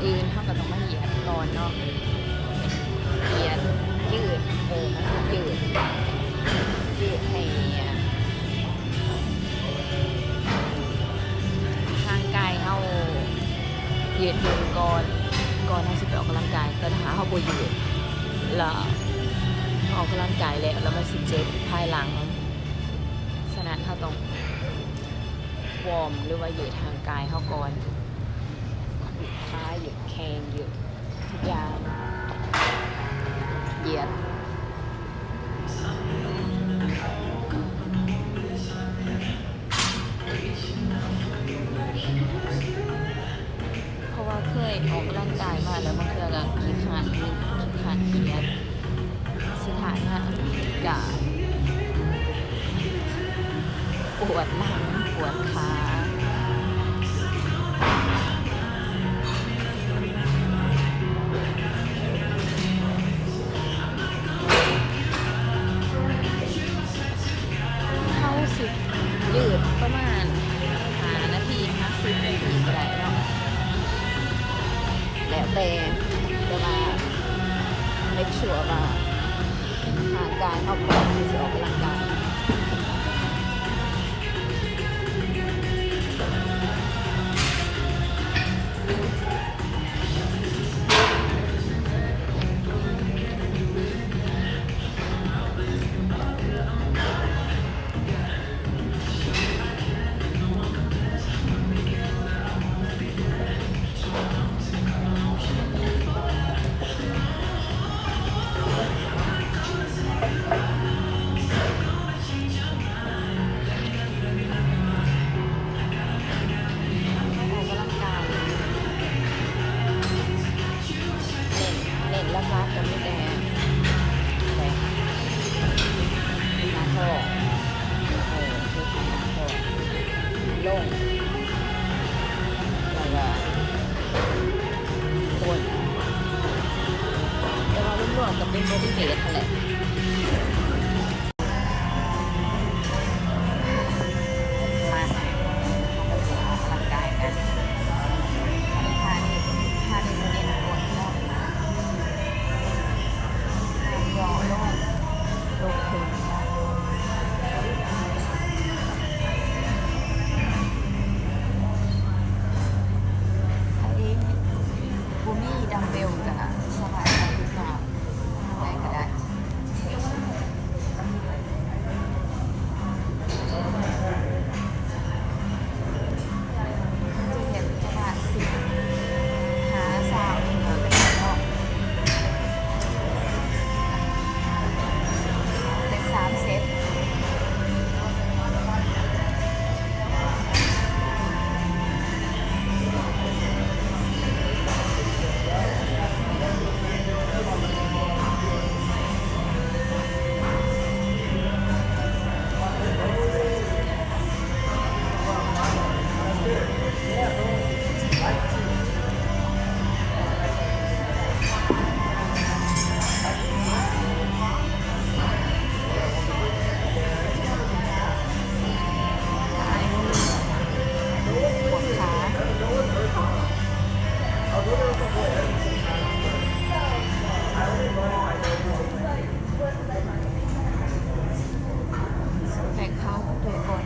ອື່ນເຮົາກໍຕ້ອງມາຫຽດກ່ອນເນາະ ຫຽດ ຢືດ ເອີ ມັນຄືຢືດ ຢືດໃຫ້ຮ່າງກາຍເຮົາຢືດຫຍຸ້ນກ່ອນ ກ່ອນເຮົາຊິໄປອອກກຳລັງກາຍ. ແຕ່ຖ້າເຮົາບໍ່ຢືດ ແລ້ວອອກກຳລັງກາຍແລ້ວ ແລ້ວມັນຊິເຈັບພາຍຫຼັງ. ສະນັ້ນເຮົາຕ້ອງວອມ ຫຼືວ່າຢືດຮ່າງກາຍເຮົາກ່ອນ ຢືດຂາ ຢືດແຂ້ງ ຢືດທຸກຢ່າງ ຢຽດ. ເພາະວ່າເຄີຍອອກກຳລັງກາຍມາແລ້ວ ບາງເທື່ອກໍຂີ້ຄ້ານ ຂີ້ຄ້ານຢຽດ ສຸດທ້າຍມາກໍປວດຫຼັງປວດຂາ. ເຮົາຊິຢືດປະມານຫ້ານາທີ ຫ້າສິບນາທີກໍໄດ້ເນາະ ແລ້ວແຕ່ ແຕ່ວ່າ make sure ວ່າຮ່າງກາຍເຮົາພ້ອມທີ່ຊິອອກກຳລັງກາຍ. ເນັ້ນ ເນັ້ນຫຼັກໆກໍມີແຕ່ ແບບ ໜ້າທ້ອງ ເອີ ຄືໜ້າທ້ອງລົງ ແລ້ວກໍກົ້ນ ແຕ່ວ່າລວມໆກໍເປັນ body weight ຫັ້ນແຫຼະ. ມາ ເຮົາກໍຊິອອກກຳລັງກາຍກັນ ທ່ານີ້ ທ່ານີ້ຊິເນັ້ນກົ້ນເນາະ ເຍາະລົງ ລົງຂຶ້ນ ໃຜບໍ່ມີດຳເບວກໍສາມາດເອົາ ໄດ້ກໍໄດ້ ຈະເຮັດປະມານສິບຫາຊາວເທື່ອກໍໄດ້ເນາະ ເປັນສາມເຊັດ. ແບກເຂົ້າແບກອອກ.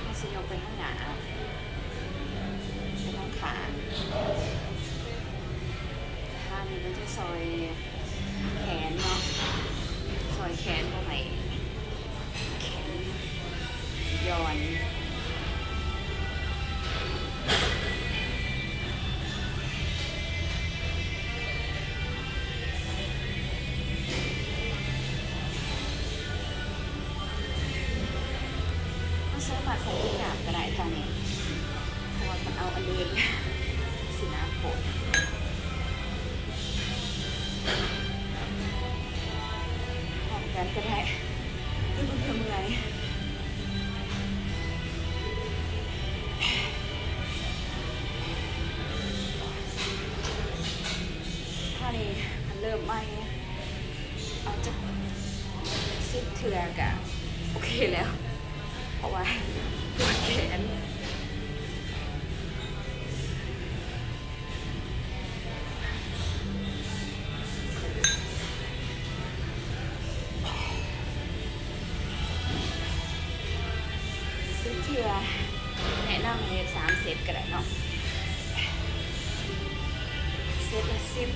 ເຮົາຊິຍົກໄປທາງໜ້າ ໄປທາງຂ້າງ ທ່ານີ້ກໍຈະຊ່ອຍ ກ່ອນ. ເຮົາສາມາດໃສ່ເປັນດາບກໍໄດ້ເທົ່ານີ້ ເພາະວ່າຄັນເອົາອັນອື່ນຊິໜັກໂພດ. ພ້ອມກັນກໍໄດ້ ແຕ່ມັນກໍເມື່ອຍ. ຖ້ານີ້ຄັນເລີ່ມໃໝ່ ເອົາຈັກສິບເທື່ອກະໂອເຄແລ້ວ ເພາະວ່າປວດແຂນ. ສິບເທື່ອ ແນະນຳໃຫ້ເຮັດສາມເຊັດກໍໄດ້ເນາະ ເຊັດລະສິບ.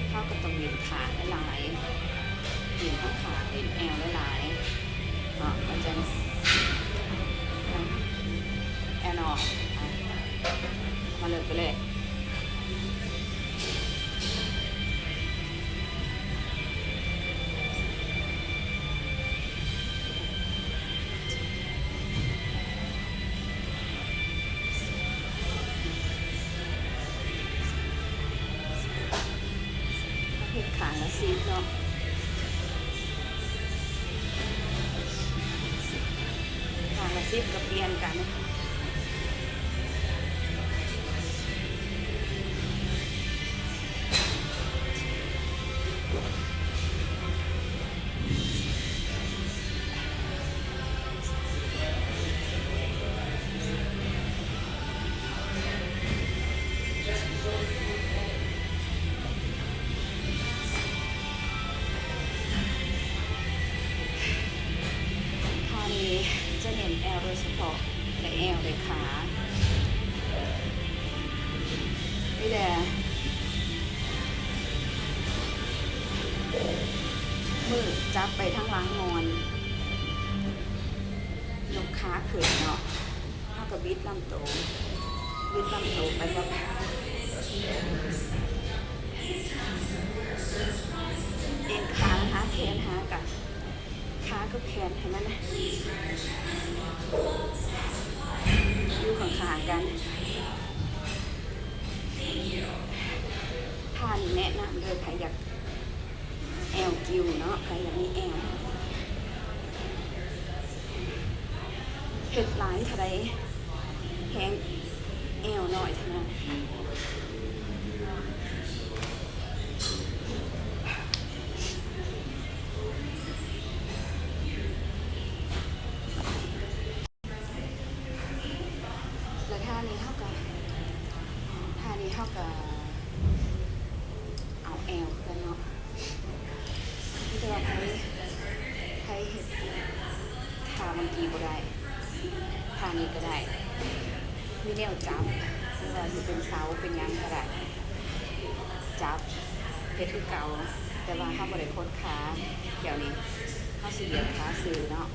ເຮົາກໍຕ້ອງຫຼິ້ນຂາຫຼາຍໆ ຫຼິ້ນທັງຂາ ຫຼິ້ນແອວຫຼາຍໆເນາະ ມັນຈັ່ງ ແອວນອກ. ມາເລີ່ມກັນເລີຍ. ເຮັດຂ້າງລະສິບເນາະ ຂ້າງລະສິບກໍປ່ຽນກັນ. ທ່ານີ້ຈະເນັ້ນແອວໂດຍສະເພາະ ແລະ ແອວ ແລະ ຂາ. ມີແຕ່ມືຈັບໄປທາງຫຼັງງອນ ຍົກຂາຂຶ້ນເນາະ ເຮົາກໍບິດລຳໂຕ ບິດລຳໂຕໄປກັບ ເອັນຂາຫາແຂນ ຫາກັບ ຂາກັບແຂນໃຫ້ມັນຢູ່ຂ້າງໆກັນ. ທ່ານີ້ແນະນຳເດີ ໃຜຢາກແອວກິ້ວເນາະ ໃຜຢາກມີແອວ ເຮັດຫຼາຍເທົ່າໃດແຮງແອວນ້ອຍເທົ່ານັ້ນ. ແລ້ວທ່ານີ້ເຮົາກໍ ທ່ານີ້ເຮົາກໍເອົາແອວຄືກັນເນາະ ມີແຕ່ວ່າໃຜ ໃຜເຮັດທ່າມັນກີບໍ່ໄດ້ ທ່ານີ້ກໍໄດ້ ມີແນວຈັບ ບໍ່ວ່າຊິເປັນເສົາເປັນຫຍັງກໍໄດ້ ຈັບເຮັດຄືເກົ່າ ແຕ່ວ່າເຮົາບໍ່ໄດ້ຄົດຂາ. ດຽວນີ້ເຮົາຊິຢຽບຂາຊື່ເນາະ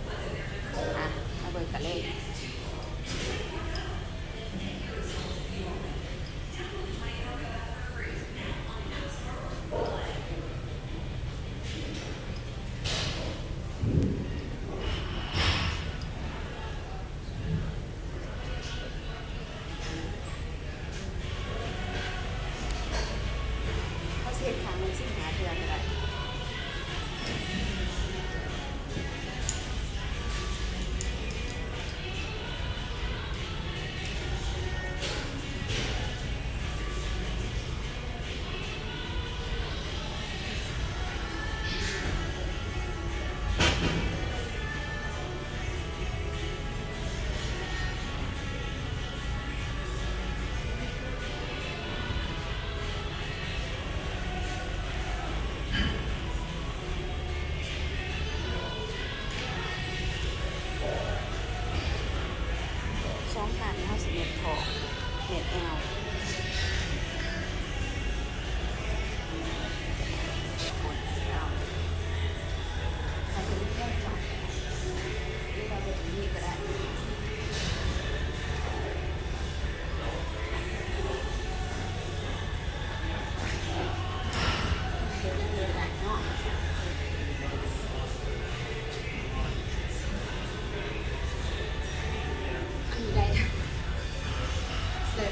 ອະ ມາເບິ່ງກັນເລີຍ. ເຮົາຊິເຮັດຂ້າງໜຶ່ງສິບຫ້າເທື່ອກໍໄດ້.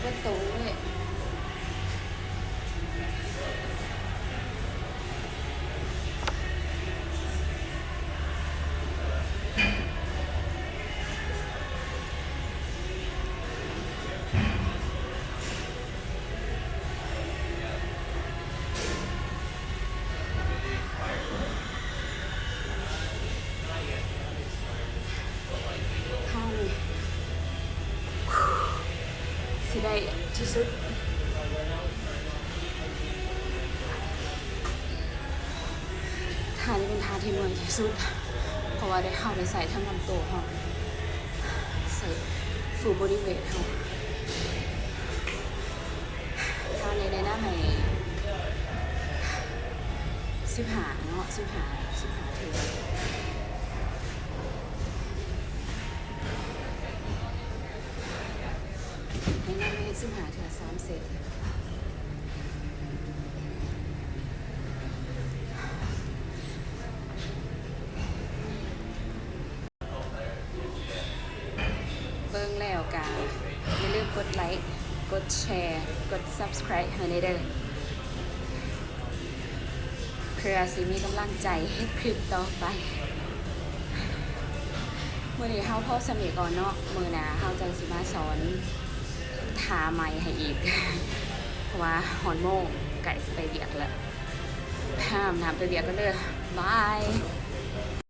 ປະຕູເລີຍ. ເຮົານີ້ ຊິໄດ້ທີ່ສຸດ. ທ່ານີ້ເປັນທ່າທີ່ເມື່ອຍທີ່ສຸດ ເພາະວ່າໄດ້ເຂົ້າໄປໃສ່ທັງລຳໂຕເຮົາ ໃສ່ full body weight ເຮົາ. ທ່ານີ້ແນະນຳໃຫ້ສິບຫ້າເນາະ ສິບຫ້າ ສິບຫ້າເທື່ອ. ແນະນຳໃຫ້ເຮັດສິບຫ້າເທື່ອ ສາມເຊັດ. ເບິ່ງແລ້ວກະຢ່າລືມກົດໄລ້ ກົດແຊ ກົດ subscribe ໃຫ້ແດ່ເດີ້ ເພື່ອຊິມີກຳລັງໃຈເຮັດຄລິບຕໍ່ໄປ. ມື້ນີ້ເຮົາພໍສ່ຳນີ້ກ່ອນເນາະ ມື້ໜ້າເຮົາຈັ່ງຊິມາສອນທ່າໃໝ່ໃຫ້ອີກ ເພາະວ່າຮອດໂມງ ໃກ້ຊິໄປວຽກແລ້ວ. ໄປຫາອາບນ້ຳໄປວຽກກ່ອນເດີ້ ບາຍ.